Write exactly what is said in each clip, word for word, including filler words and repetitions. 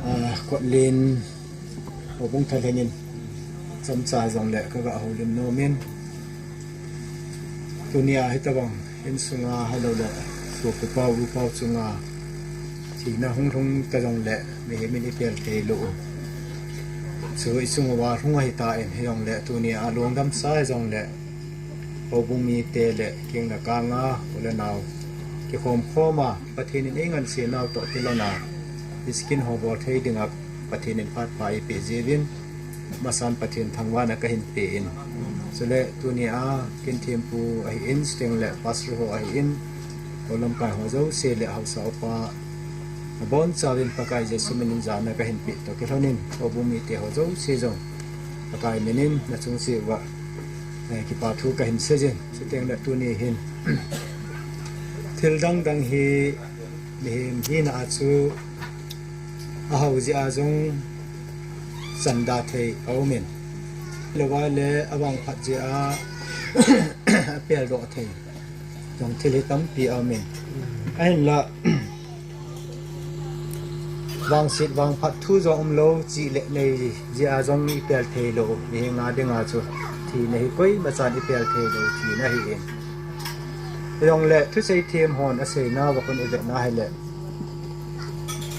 Ah, Kotlin, Obung Thalheng in chomcha jong le ka ga houlim nom in. Tunia hitabang Insunga helou le, sopi pau, u pau chunga thina hung lhung ta jongle, mihem in ipel thei lou u chu ichung uva lhung ahitan, hijongle tunia lungdam sa hijongle, houbung mite le kingna kanga u le nao kikhom khoma Pathen in eingansei nau toh kilhona, hiche kin ho bol thei dinga Pathen in phat pha eipeh jiuvin, masan Pathen thangvahna kahin pe in. Chule tunia kin thempu ahin, chuteng le pastor ho ahin, houlamkai ho jouse le haosa upa, abonchauvin Pakai Jesu minin jana kahin pe toh kilhonin, houbung mite ho jouse jong Pakai minin nachung cheh uva, eh, kipa thu kahin seijin. Chuteng le tuni hin thil dang dang hi mihem hina a chu ahao jeh a jong chanda thei aumin, lou a le avangphat jeh a apel doh thei jong thil hi tampi aumin, ahinla vangset vangphat thu jong umlou, chih le nei jeh a jong ipel thei lou, mihem a dinga chu thina hi koima chan ipel thei lou thina ahin. Hijongle thusei them hon aseinauva kon ivetna hile,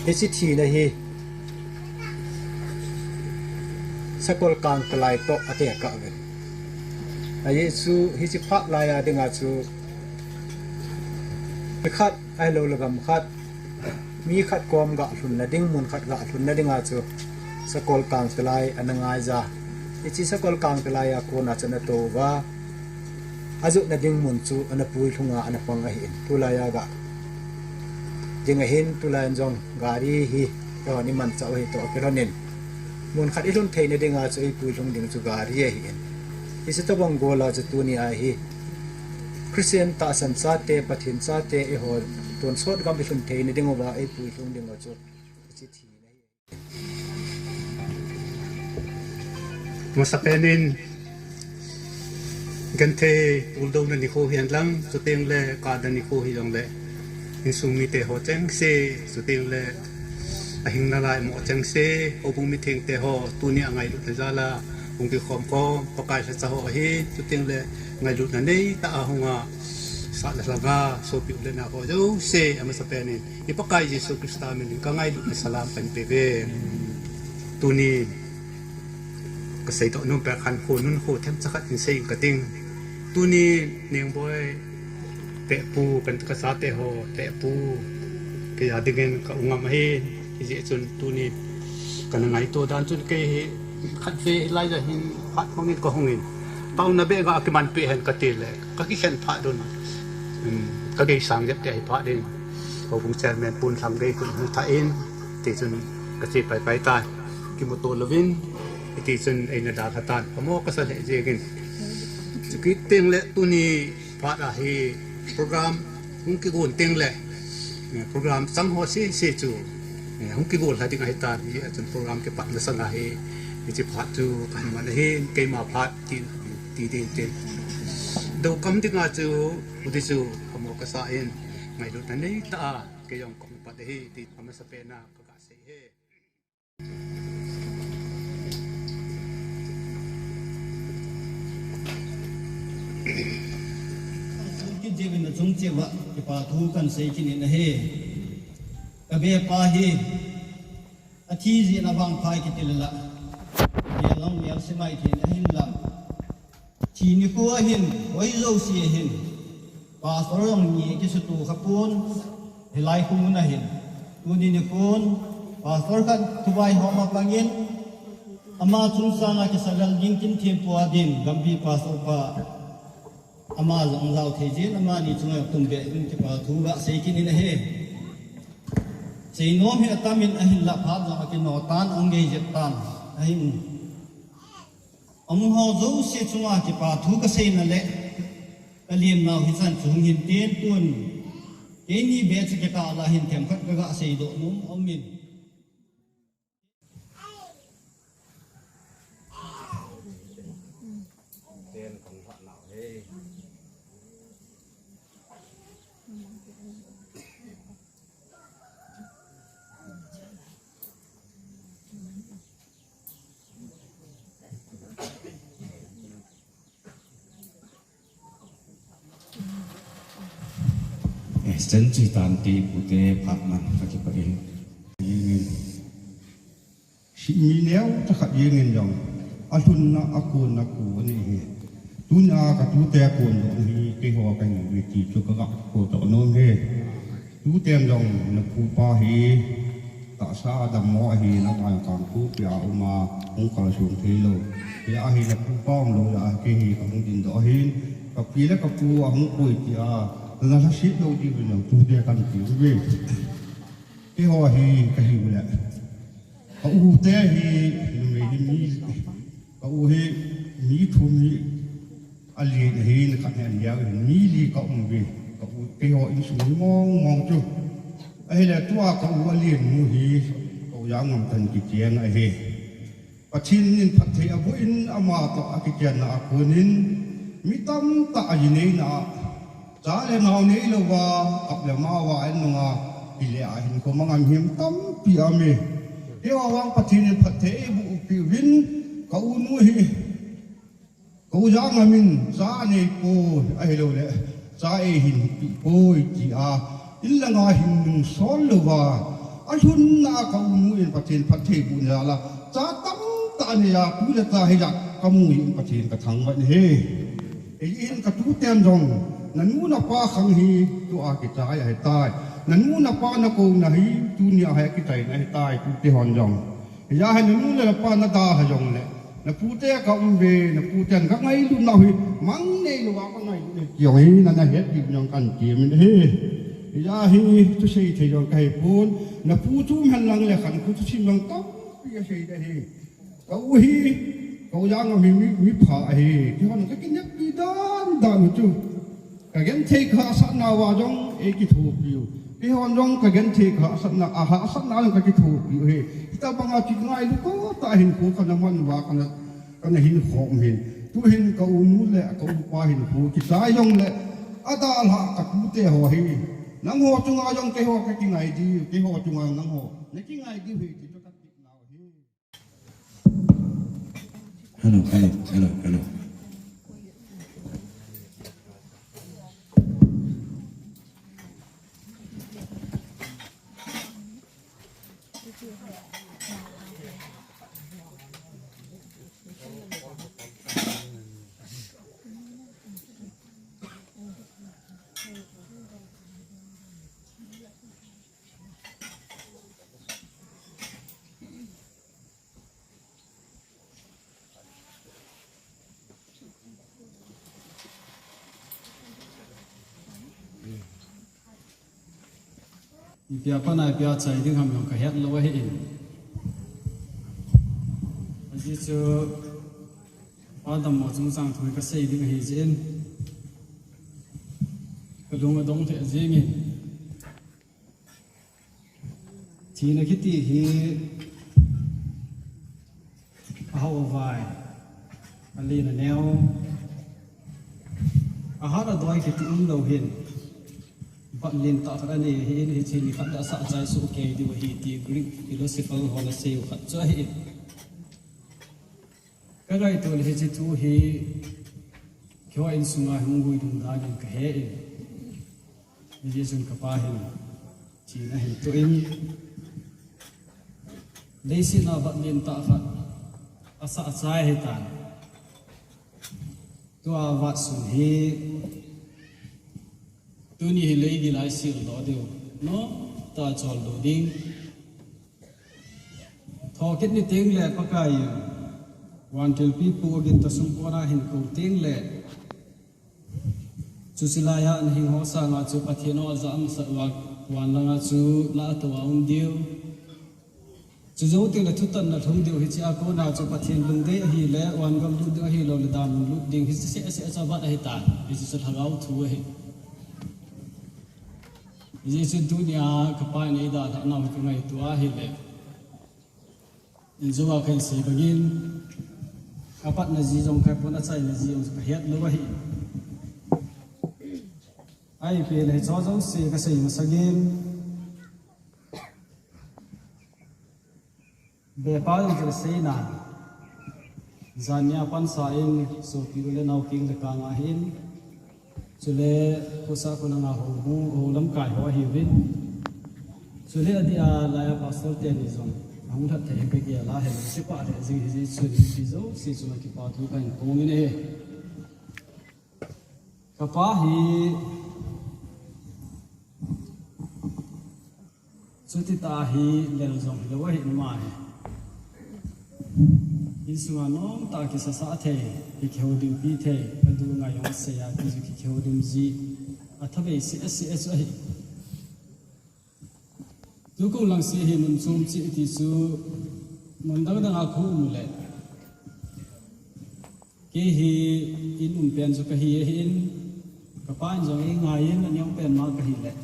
hiche thina hi sakol kangtalai toh atekah uve. Ajeh chu hiche phat laiya dinga chu mi khat ahilou le gam khat, mi khat kom galhunna ding, mun khat galhunna dinga chu sakol kangtalai ana ngaija. Hiche sakol kangtalai a kona chu ana touva, ajotna ding mun chu ana puilhunga ana pang ahin. Tulaiya ga ding ahin, tulai in jong gari hi eihon imanchah u ahi toh kilhonin, mun khat ilhun theina dinga chu eipuilhung ding chu gari ahin. Hiche tobang gola chu tunia hi Christian tahsan chate, Pathen chate eiho tonsot gam ilhun theina dinguva eipuilhung dingu chu hiche thina hi. Masapen in, genthei puldouna nikho hihen lang, chuteng le kahna nikho hijongle, insung mite ho chengse, chuteng le ahing nalai mo chengse, houbung mithengte ho tunia ngailutna jal'a hung kikhom khom Pakai lhacha ho ahi, chuteng le ngailutna neitah a hunga sah le lhanga sopi u le nao ho jouse, amasapen in i Pakai Jesu Christa minin kangailutna salam kahin peuve. Tuni kaseidoh nom pet khat, kho nun kho themcha khat hin sei inge kating. Tuni Nengboi, Tepu, kan kachate ho, Tepu, keija dingin ka u ngam ahin, hijeh chun tuni kana ngaito dan chun kei hi khatvei hilaiya hin phat mangin kahungin, taona beh ga kimanpeh hen katile, kakikhen phat un, um, kageisang jep te ahi phat in, houbung chairman pun lhang gei khun hung thah in, tichun kache paipai tai, kimuto louvin, hitichun eina dalha tan, phamo kasa lheh jengin. Chukit tengle tuni phat a hi program hung kigon tengle, eh, program chang ho sese chu, eh, hung kigon lha ding ahitan, hijeh chun program kipat masanga hi, hiche phat chu kahin man ahin, keima phat ti, ti ding tin. Doukam dinga chu, hiti chu phamo kasa in, ngailutna neitah a kei jong kahung pat ahi ti amasapen a kaga sei e. Kit jeh in nachung cheh uva kipa thu kahin sei kit in ahi. Kabepa hi athi jeh in avangphat kiti le la, gel long gel semai thei in ahinla, thi nikho ahin, hoi jouse ahin, pastor jong ni kisuto khapon, hilai khun ahin, tuni nikhon pastor khat thuvaihom a pangin, ama chungsanga kisalel ding kin thempu a din, Gampi pastor pa, ama jong jao thei jin, amani chunga tumbeh in kipa thu gasei kit in ahi. Seinom hi atamin ahinla phat jong akinoh tan, ahung gei jep tan ahin. Amaho jouse chunga kipa thu kaseina le kalemnau hichan chu hung hin tin tun, keini beh chu kikah lah hin themkhat kaga seidoh nom aumin. Eh, chan chu hitan te, pute phat man, kakipah e. Simi neo ta khat jeng in jong, alhunna, akonna kon ahi. Tunia katute kondoh hi keiho kahiuve ti chu kaga kodoh nom e. Tuten jong napupa hi tahsa dammo ahin, ama jong Kangpokpi a um a, hung kalsong thei lou. Hia hi napupa umlou jeh a kei hi kahung dingdoh ahin, kapi le kapu ahung pui tia, nalhaset lou diuvin jong tute kanti uve. Keiho hi kahiu le, ka u te hi, numei hi mi, ka u hi mi thum hi alen ahin, khat hi aneo ahin, mi li ka um uve. Ka u, keiho insung hi mong mong chu. Ahile tua ka u alen nu hi, ka u Jangam toh kicheng ahi. Pathen in phatthei aboh in ama toh akichenna a konin, mi tamtah a ji neina a, cha le nao neilouva, kap le mao a, an nunga, hile a hinkho manga mihem tampi aume. Hiva vang Pathen in phatthei eiboh peh uvin, ka u nu hi, ka u Jangam in cha aneipoi, ahilouleh cha eihinpeh poi tia, in langa hin nungsol louva, alhunna a ka u nu in Pathen phatthei bohna jal a, cha tamtah anei a, tu le cha hijat kamu jeh in Pathen kathangvah in ahi. Hijeh hin katuten jong, nanu napa khang hi tua kichai ahitai. Nanu napa nakouna hi tunia hi akichaina ahitai, tute hon jong. Hijeh hin nanu le napa nadalha jongle, napute ka um uve, naputen kangailut nau hi, mang neilouva kangailut ahi ti jong hi nana het diu jong kantemin ahi. Hijeh hin thusei thei jong kahipon, napu chu um henlang le khankho thusim jong tampi asei ding ahi. Ka u hi, ka u Jangam hi mi, mipha ahi, ti hon kakineppi dan dan u chu. Kagenthei kahahsatna uva jong eikithopiu. Keihon jong kagenthei kahahsatna, ahahsatna jong kakithopiu ahi. Hitobanga chu kangailut tah a hinkho kana man uva kana, kana hinkho um hin. Tuhin ka u nu le ka upa hinkho kichai jongle, adalhah katute ho hi, nangho chunga jong keiho kakingai diu, keiho chunga jong nangho nakingai diu ahi ti chu katepnau ahi. Hello, hello, hello, hello. Ipi a pat a ipi a chai ding ham jong kahet lou ahin. Ajeh chu, pa dammo chungchang thu hi kasei ding ahi jeh in, kalung adong lheh jengin. Thina kiti hi ahao avai, alen aneo, ahat adoi kiti umlou hin, bat lentah khat anei ahin, hiche nikhat le asah chai soh kei diu ahi ti Greek philosopher hon asei u khat chu ahin. Kangaito le hiche thu hi keiho insunga hung guilhung dan in kahe in. Hijeh chun kapa hin thina ahin toh in, leiset a bat lentah khat asah chai ahitan. Tua vat sun hi, tuni hi lei gil a isildoh diu, nomtah a choldo ding. Thokit ni tengle Pakai in vantil pipu agin toh sung kona hin kou tengle, chuche laiya nahing ho sanga chu Pathen ho ajah masat uva, van langa chu lah a tou a um diu. Chujou tengle thutanna lhung diu, hichea kona chu Pathen lungdei ahile van gam lut ding ahiloule dan lut ding, hiche sehseh chu abat ahitan, hiche chu lhagao thu ahi. Hijeh chun tunia kapa in eidalhah nau hi kangaito ahile, injouva kahin sei bangin, apatna ji jong kahepon, achaina ji jong kahet lou ahi. Ahipeh le hicheho jouse kasei masangin, bepa jong chu kasei nan, jannia pansa in sopi u le nao keng le kanga hin, Chule, khosa khonunga hou, hou lamkai ho ahiuvin. Chule, adeh a laiya pastor teni jong ahung lhat thei hi kagel a, hilou, kipah lheh jing hijeh chun, hiche jouse chunga kipa thu kahin phong in ahi. Kapa hi chuti tah hi lel jong hilou ahi, ama hi insunga nomtah a kisasa thei, kihoulimpi thei, adu ngai jong asei a, ti chu kihoulim ji, athavei seh seh chu ahi. Tukum lang seh hi mun chom cheh ti chu, mun dang dang a khu um uleh, kei hi in um pen chu kahi ahin, kapa in jong eingaiyin, aneo pen ma kahileh,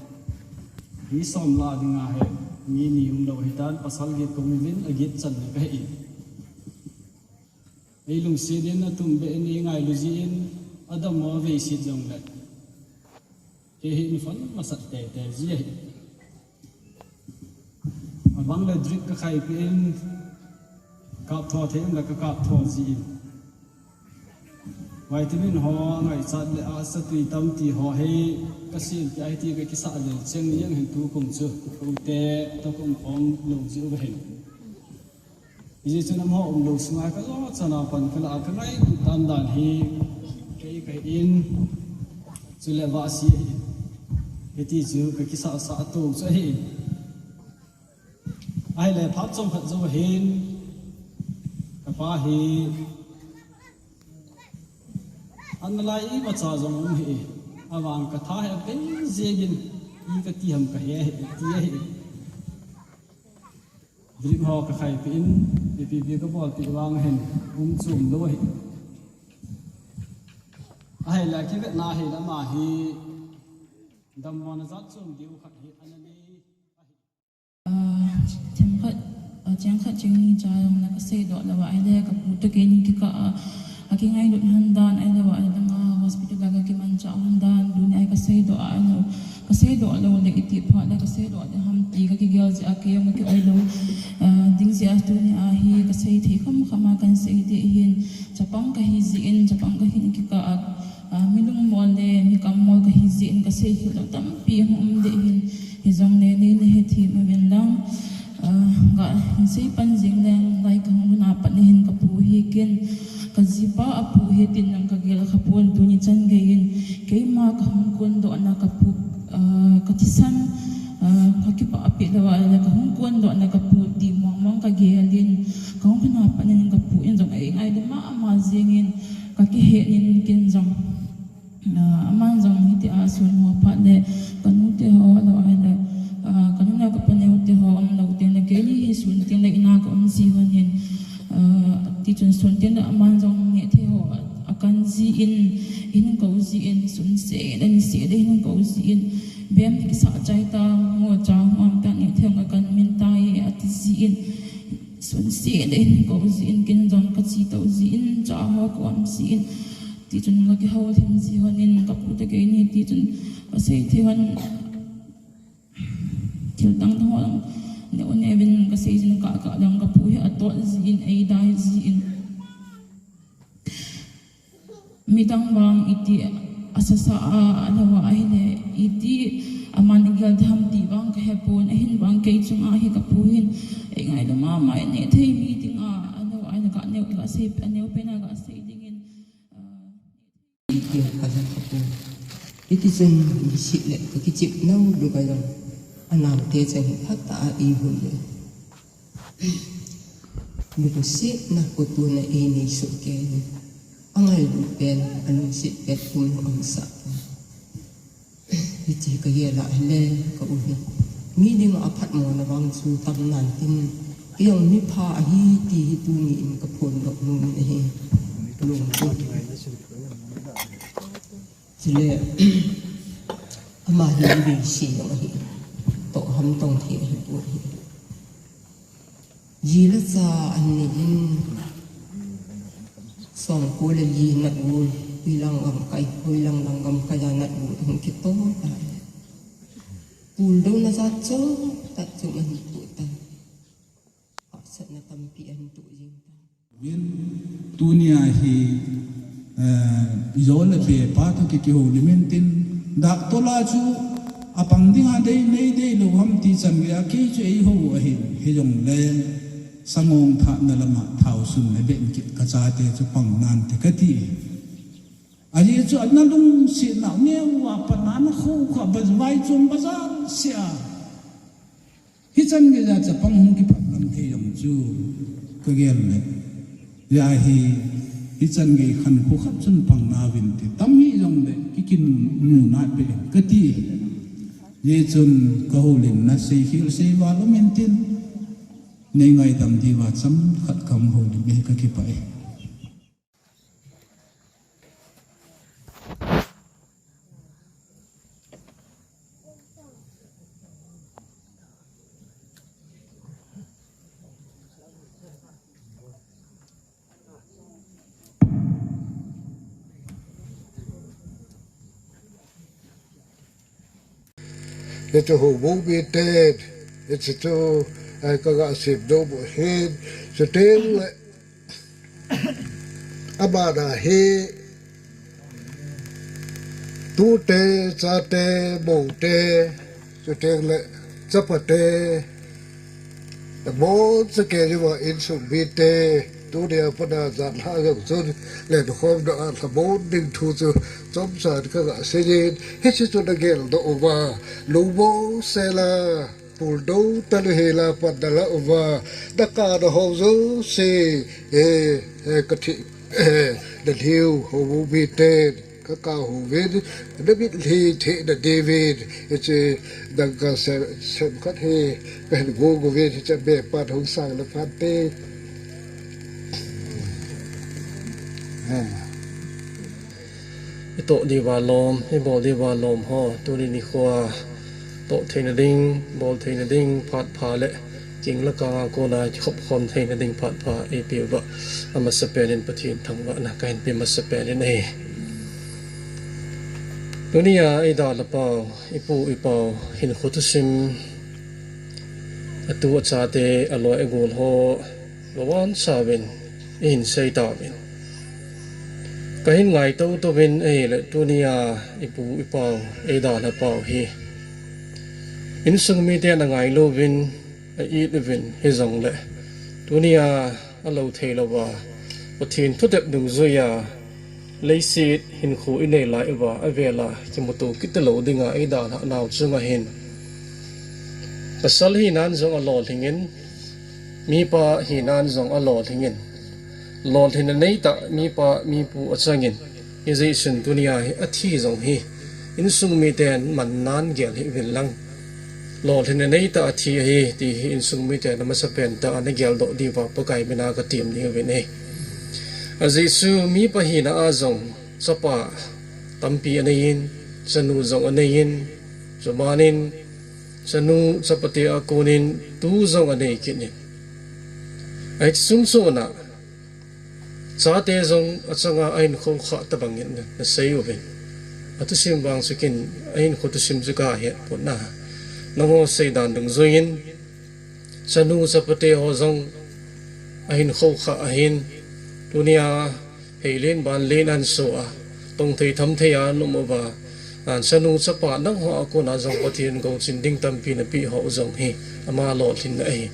mi som lah dinga hi mi ni umlou hitan, pasal get kaum uvin, aget channa kahin. Eilungset in, atumbeh in, eingailu jeh in, adammo veiset jongleh, kei hi in phone masat teitei ji ahi. Abang le drip kakhaipeh in, kaptho thei um le kakaptho jin, vitamin ho angaichat le ahsa tui tam ti ho hi kasem peh a, hiti kakisah lel cheng jeng hin tukum chu, ka u te toh kaum khom lou jeh uva hin. Hijeh chun amaho umlou sunga kajo chan a pan kalah a kangailut dan dan hi, kei kahin, chule Vahsi ahin, hiti chu kakisah sah tou chu ahin. Ahile phat chomkhat jou ahin, kapa hi analai imacha jong um hih e, avang katha hi apei jengin, i kati ham kahe hih e, ti ahi. Drip ho kakhaipeh in, ipi ipi kabolpeh vang hin um chom lou ahi. Ahile akivetna hi lama hi, dammona jat chom diu khat hi ana nei ahi. Ah, themkhat, ah, cheng khat cheng ni cha jong na kaseidoh lou a, ahile kapu toh keini kikah a, akingailut lhon dan, ahilou a, adang a hospital a kakimanchah lhon dan, tuni a kaseidoh a, ahilou, kaseidoh lou le iti phat le kaseidoh ding ham ti kakigel jeh a, kei jong kaki-oi lou, ah, ding jeh a tuni a hi kasei thei kham kham a kahin sei ding ahin, chapang kahi jeh in, chapang kahin kikah a, ah, mi lungmol le mi kammol kahi jeh in kasei khel lou tampi hung um ding ahin, hijongle neina hethem uvin lang, ah, kahin sei pan jing leng, lai kahung lhun a pat hin kapu hi ken, kajipa apu hi tin lang kagel khapon, tuni chan gei in keima kahung kondohna kapu, ah, kathisan, ah, kakipah peh lou a le kahung kondohna kapu ti mong mong kagel in, kahung lhun a pat in kapu in jong eingailu mama jengin, kakihet in ken jong, ah, aman jong hitia sun ho phat le, kanute ho lou ahile, ah, kanu le kapaneo te ho umlou tengle, keini hi sun tengle ina kaum ji lhon in, ah, tichun sun tengle aman jong nehthei ho akan jin, eihin kou jin, sun seh le ni seh le eihin kou jin, bem kisah chai tam, mo cha hung am ta, nehthei ho akan min tai ati jin, sun seh le eihin kou jin, ken jong kache tou jin, cha ho kaum jin, tichun kakihoulim ji lhon in, kapu toh keini tichun kasei thei lhon, thil dang dang ho lang neo neo vin kasei jin, kah kah lang kapu hi atot jin, eidai jin. Midang vang iti asasa a, alou a ahile iti aman agel ding ham ti vang kahepon, ahin vang kei chunga hi kapu hin eingailu mama in, nehthei mi dinga alou a ahile kaneo, kasei, aneo pen a kasei dingin, ah, iti kaja kapu. Hitichun niseh le kakichep nau lou kailou. Anaote chang hi phatah a eihon le, lungsetna kotona einei soh kei hi. Angailut pen, alungset pen, kum aumsah pon. Hiche kagel a ahile, ka u hi mi dinga aphatmona vang chu tam nan tin, kei jong mipha ahi ti hi tuni in kaphondoh nom in ahi. Lungset. Chule, ama hi iveise jong ahi, tohham tong thei ahipoi. Ji le cha anei in, somko le li nat u, hoilang gamkai, hoilang lang gamkai a nat u hung kito tai. Puldouna jat chom tah chom ahin toh tai. Hahsatna tampi ahin toh jing tai. Min, tunia hi Eh, ijole pe pa to ki kihoulim intin, dak tola chu apang dinga dei nei dei lou ham ti chan geiya kei chu eihou ahin, hijongle sangong thahna lama thao sun le ben kit ka chate chu pang nante kati. Ajeh chu ana lungsetna neo a pat ana khokha bazar vai chom bazar sia. Hichan geiya chapang hung kipat lam thei jong chu kagel le. Hia hi, hichan gei khankho khat chun pang nauvin ti tam hijongle kikinunat be kati. Hijeh chun kahoulimna seikhel seival um intin, nei ngaidam diuva chomkhat kahung houlim e, kakipah e. Hichu houbung miten, hichu chu, eh, kaga simdoh u ahin, chuteng le, abana hi, tute, chate, moute, chuteng le, chapate, aboncha keiuva insung mite, tunia pat a janhi jong chun, lenkhomna a lhamon ding thu chu, chomchan kaga seiyin, hiche chu nageldoh uva, lungmong sela, puldou talu hela pat nalah uva, nakah nahou jouse, eh, eh, kathi, eh, nalhiu, houbung miten, kakah uvin, namitlhi thehna diuvin, hiche dangka sem, semkhat hi, kahin gong uvin, hiche be pan hung sang le phante. Itoh diuva lom, ibol diuva lom ho, tuni nikhoa toh theina ding, bol theina ding, phat pha le, king le kanga kona kikhop khom theina ding phat pha eipeuva, amasapen in Pathen thangvahna kahin pe masapen in ahi. Tunia eidalhapau, ipu ipau, hinkho thusim, atu achate, aloi agol ho, vavan sauvin, ihin seitauvin. Kahin ngaito touvin ahile tunia ipu ipau, eidalhapau hi, insung miten angailouvin, a-it uvin hijongle, tunia alou theilouva, Pathen thutep dungjuiya, leiset hinkho inei lai uva, avela kimuto kit talou dinga eidalhah nau chunga hin, pasal hinan jong alolhingin, mipa hinan jong alolhingin, lolhinna neitah mipa mipu achangin, hijeh chun tunia hi athi jong hi, insung miten mannan gel hih uvin lang, lolhinna neitah athi ahi ti hi insung miten amasapen tah a nageldoh diuva Pakai mina katem diuvin ahi. Ajeh chu mipa hina a jong chapa tampi aneiyin, chanu jong aneiyin, chubanin chanu chapate a konin tu jong anei kit in, ahi chungchona chate jong achanga ahinkho khah tobangin na, nasei uvin. Athusim vang chu ken ahinkho thusim chu kahetpon na. Nangho seidan dungjuiyin, chanu chapate ho jong ahinkho khah ahin, tunia heilen banlen ahin so a, tongthei thamthei a ana um uva, chanu chapa nangho a kona jong Pathen gouchin ding tampi napeh ho jong hi, ama lolhinna ahi.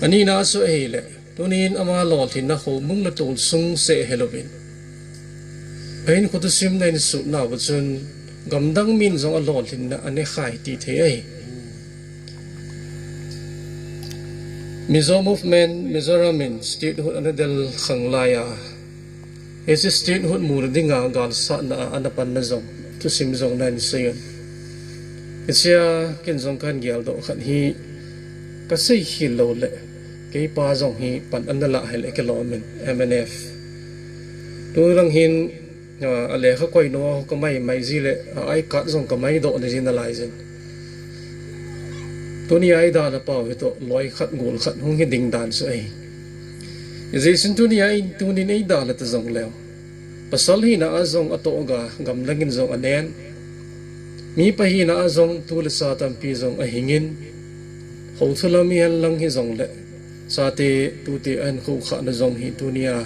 Anina chu ahile, tunin ama lolhinna houbung le tolsung seh helouvin, ahinkho thusim nahin sutnauva chun, gamdang min jong alolhinna anekhai ti thei ahi. Mizo Movement, Mizoram in statehood ana del khang laiya, hiche statehood muna dinga galsatna a ana panna jong, thusim jong nahin seiyin. Hichea ken jong kahin geldoh khat hi, kaseikhel loule, keipa jong hi pan ana lah hile kilom in, M N F. Tulang hin, a, alekha koina kamai mai ji le, a, I card jong kamaidoh na ji nalai jin. Tunia eidalhapau hitoh, loi khat, gol khat hung hi ding dan chu ahi. Hijeh chun tunia in tunin eidalha ta jongleu, pasal hina a jong atohga, gamdangin jong anen, mipa hina a jong tu le cha tampi jong ahingin, houthu lam hihen lang hijongle, chate tute ahinkho khahna jong hi tunia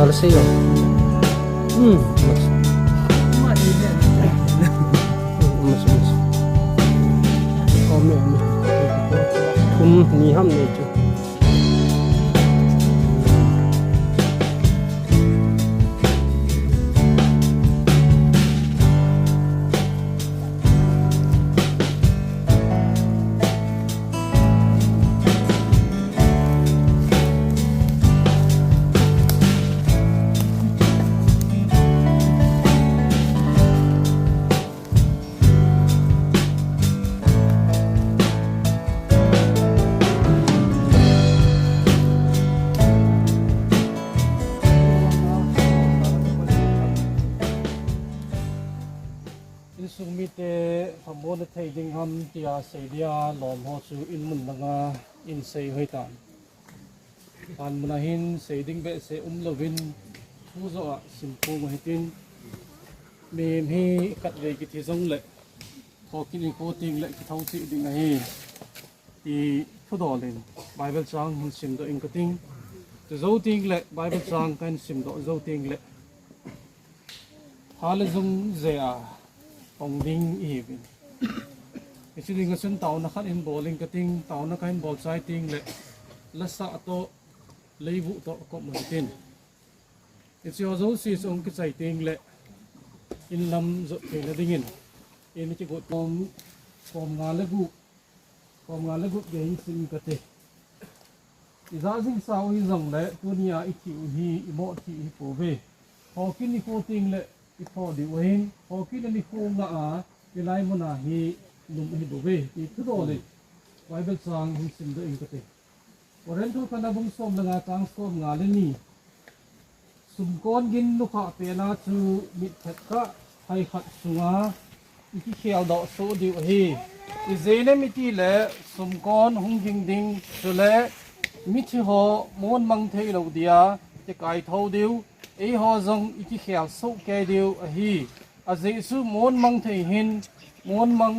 Alas iyo. Hmm. Mas, mas. Ome, ome. Hmm, ni ham ni chu. Insung mite phamona thei ding ham tia sei dia lom ho chu in mun langa in sei hoi tan. Pan muna hin sei ding behseh um louvin thu joh a sim pong u hitin, mihem hi khatvei kithi jongle, thokin i kho tengle kithou cheh ding ahi. Ti thudol in Bible chang hin simdoh ing kating. Chujou tengle Bible chang kahin simdoh jou tengle, ha le jung jeh a hong ding ihiuvin. Hiche dinga chun taona khat in bol ing kating, taona kahin bol chai tengle, lasah toh, leivuh toh kop u hitin. Hiche ho jouse chu hung kichai tengle, in lam jot theina dingin, in kigot kom, kom nga le gup, kom nga le gup gei hin sim kate. Ijat jingsa u hijongle, tunia ithi u hi, imoh thi hipouve. Thokin i kho tengle, itho diu ahin, thokin i kho nga a, hilai muna hi lum hibouve, ti thudol in Bible chang hin simdoh ing kate. Korinth thothatna bung som le nga chang som nga le ni. Sumkon gin nukhah pena chu mitphet kah, Hai khat sunga i kikhel doh soh diu ahi. I jeh inem itile sumkon hung ging ding, chule mithi ho mon mang thei lou dia kikai tho diu, eiho jong i kikhel soh kei diu ahi. Ajeh chu mon mang thei hin mon mang,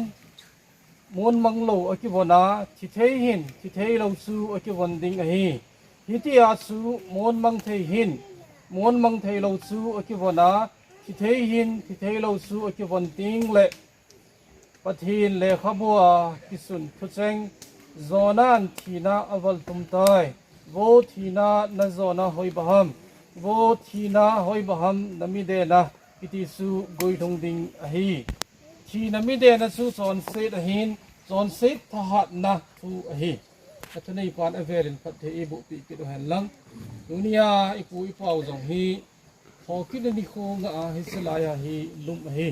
mon mang lou akivon a, thi thei hin thi thei lou chu akivon ding ahi. Hitia chu mon mang thei hin mon mang thei lou chu akivon a, thi thei hin thi thei lou chu akivon ding le Pathen lekhabua kisun thucheng, Jonan thina aval tum tai. Vo thina, na Jona hoi baham? Vo thina, hoi baham na midena? Kiti chu guilhung ding ahi. Thina midena chu chonset ahin, chonset thahatna thu ahi. Athunei pan avelin phatthei eiboh peh kit u hen lang. Tunia ipu ipau jong hi, thokit nikho nga a hiche lai a hi lum ahi.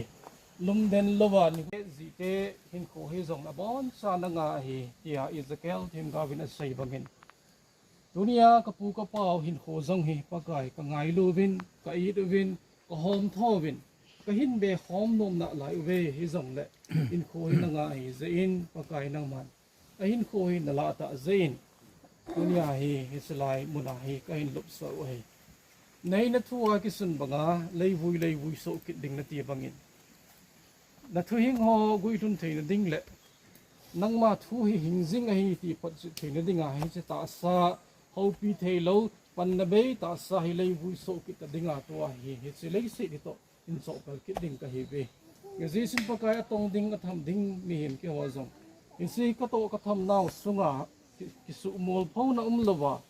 Lumden louva nikho jite hinkho hi jong abonchan anga ahi, tia Ezekiel themgaovin asei bangin. Tunia kapu kapau hinkho jong hi Pakai kangailu uvin, ka it uvin, kahom tho uvin, kahin be khom nom nalai uve, hijongle hinkho hi nanga ahi jeh in Pakai nangman ahinkho hi nalah tah jeh in, tunia hi hiche lai muna hi kahin lupsah u ahi. Neina thua kisun banga leivui leivui soh kit ding nati bangin, na thuhing ho guilhun theina ding le nangma thu hi hing jing ahi ti photchet theina dinga hiche tahsa houpi theilou, panna bei tahsa hi leivui soh kit ta dinga tua hi hiche leiset hi toh in chohpel kit ding kahiuve. Jesun Pakai atong ding, atham ding mihem keiho jong, hiche katoh katham nau sunga ki, kisuhmol phouna umlouva,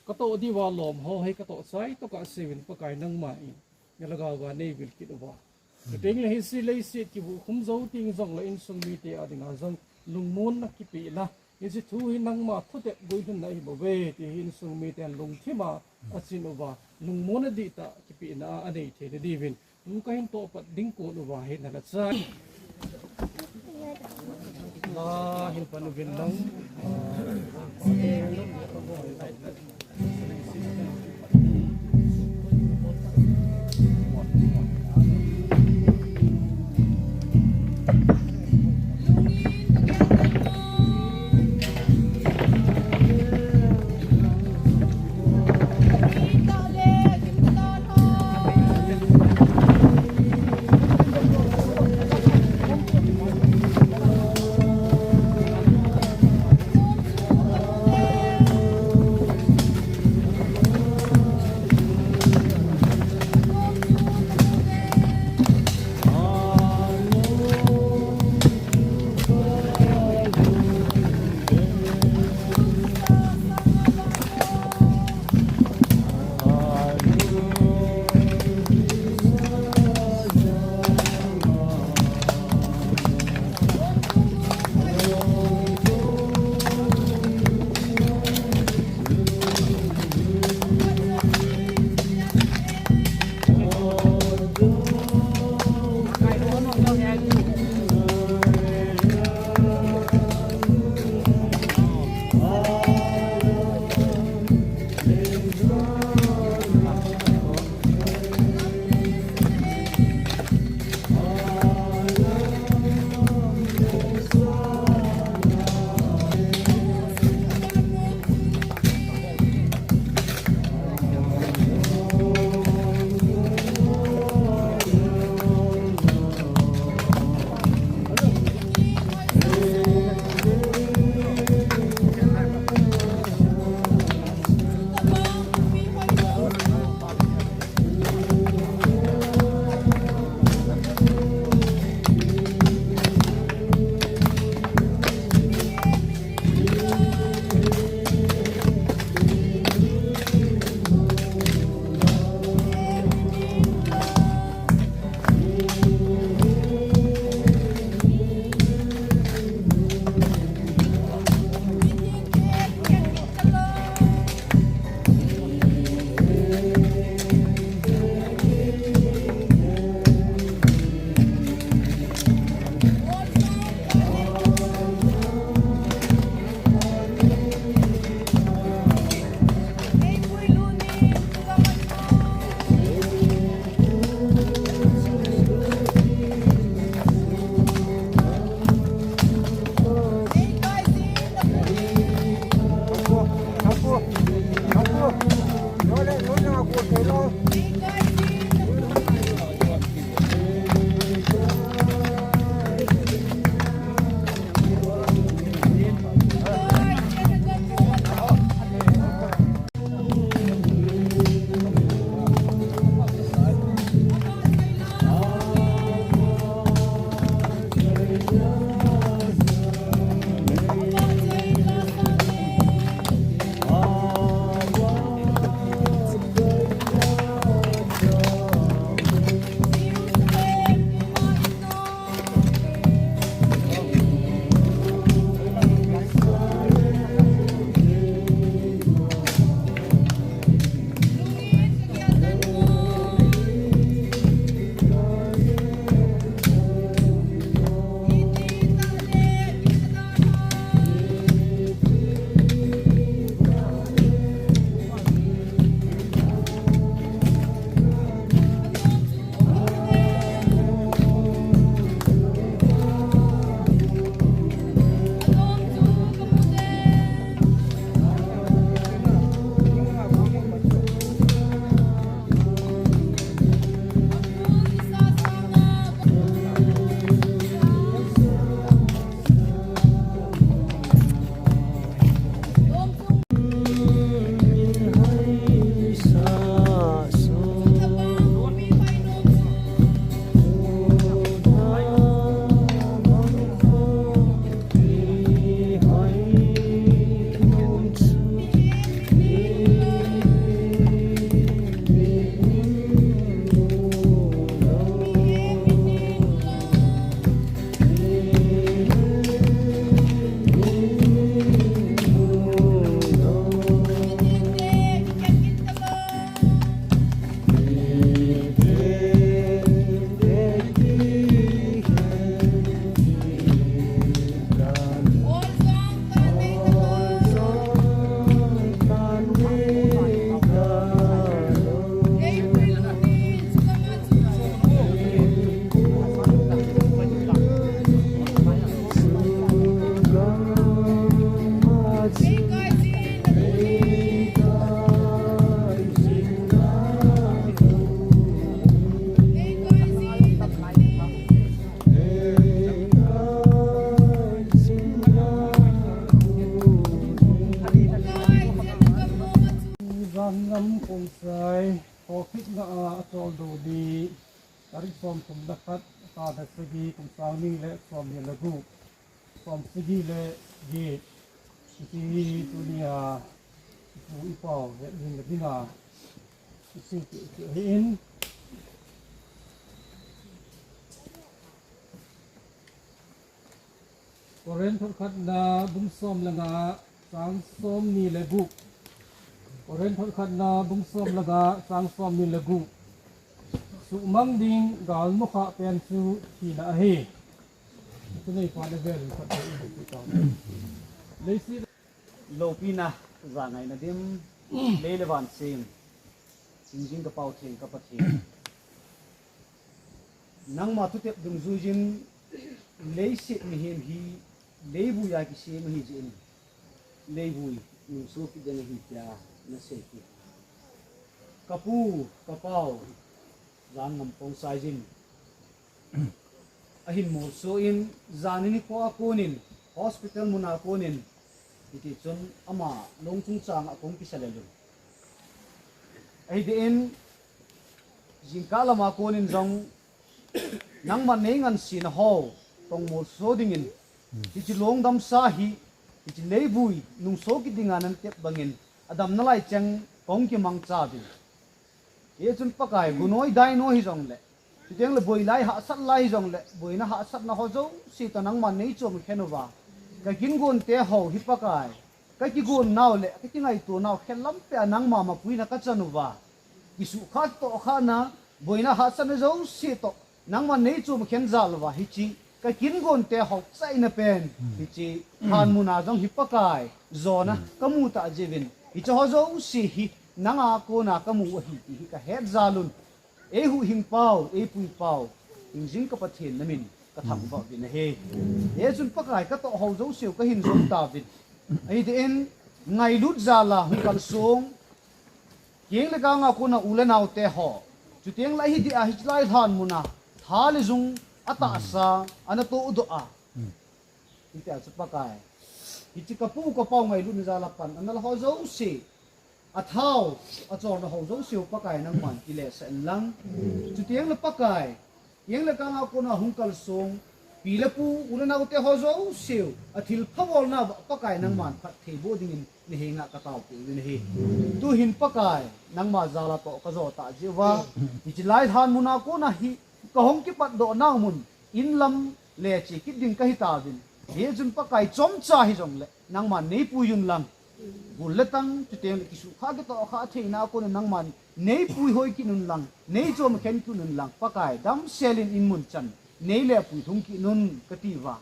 katoh diuva lom ho hi katoh chai tokah seuvin Pakai nangma in nalhagaova neivil kit uva. Chutengle hiche leiset kivuh khum jou teng jongle insung mite a dinga jong lungmonna kipehna, hiche thu hi nangma thutep guilhunna ahibouve ti hi insung miten lungthima achin uva, lungmonna dihtah kipehna a anei theina diuvin, tu kahin tohpat ding kon uva hi nalhachai. La hin pan uvin lang. Vangam Khongsai, Covid nga a, a chol do di, tarik som thum le khat, tha le sagi, kum sang ni le som ni le gup, som sagi le get, iti tunia, ipu ipau, het ding le dinga, iti, iti, iti, hin. Korinth khatna bung som le nga chang som ni le gup. Korinth khatna bung som le nga chang som ni le gup. Suhmang ding gal nukha pen chu thina ahi. Tunei pa le vel khat le in ti ta. Leisi lopina, jangaina dim, lei le van sem. Hingjing ka Pau Theng ka Pathen. Nangma thutep dungjuiyin leiset mihem hi leivui a kisem ahi jeh in, leivui nungso kit ding ahi tia nasei hi. Ka pu, ka pau, Jangngam Khongsai jin ahin molso in, jan in hi kho a konin, hospital mun a konin, hiti chun ama long chungchang a kong kisa lel un. Ahi deh in, jingkah lama konin jong, nangman nei ngansena ho tong molso dingin, hiche long damsa hi, hiche leivui nungso kit dinga natep bangin, adam nalai cheng kong kimangcha uvin. Hichun Pakai, gunoi dainoi hijongle, chuteng le boi lai hahsat lai hijongle, boina hahsatna ho jouse toh nangman nei chom khen uva. Ka kin gon te ho hi Pakai, ka kigon nau le ka kingaito nau khen lam peh a nangma mapuina ka chan uva. Kisukha tohkhana, boina hahsatna jouse toh nangman nei chom khen jal uva, hiche ka kin gon te ho chaina pen, hiche khan mun a jong hi Pakai jona ka mu ta jeh uvin, hiche ho jouse hi nanga kona ka mu ahi ti hi ka het jal un. Ei huhhing pau, ei pui pau, hingjing ka Pathen namin ka thangvah uvin ahi. Hichun Pakai ka toh ho jouse u ka hin jong ta uvin. Ahi deh in, ngailut jal a hung kalsong, Keng le kanga kona u le naote ho. Chuteng le hiti a hiche lai lhan muna. Tha le jung atahsa, ana todoh a. Hitia chu Pakai. Hiche ka pu ka pau ngailutna jal a pan ana la ho jouse. Athao, acholna ho jouse u Pakai nangman kilesah in lang. Chuteng le Pakai. Keng le kanga kona hung kalsong. Pi le pu, u le naote ho jouse u. Athilpha bolna Pakai nangman phatthei boh dingin. Nahenga ka taopeh uvin ahi. Tuhin Pakai, nangma jal a toh ka jo tah jeh uva. Hiche lai lhan muna kona hi, ka hung kipatdoh nau mun, in lam le che kit ding ka hi tauvin. Hijeh chun Pakai chomcha hijongle, nangman neipui un lang. Bul le tang, chuteng le kisukha kitohkha theina a kona nangman neipui hoi kit un lang, neichom khen kit un lang. Pakai, damsel in in mun chan, neile puilhung kit un kati uva.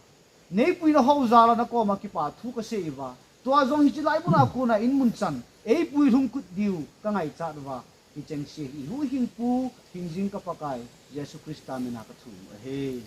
Neipuina ho jal a nakoma kipa thu kasei uva. Tua jong hiche lai muna kona in mun chan. Eipui lhung kit diu kangaichat uva. Hicheng se hi huhhingpu, hingjing ka Pakai. Jesu Christa mina kathum u ahi.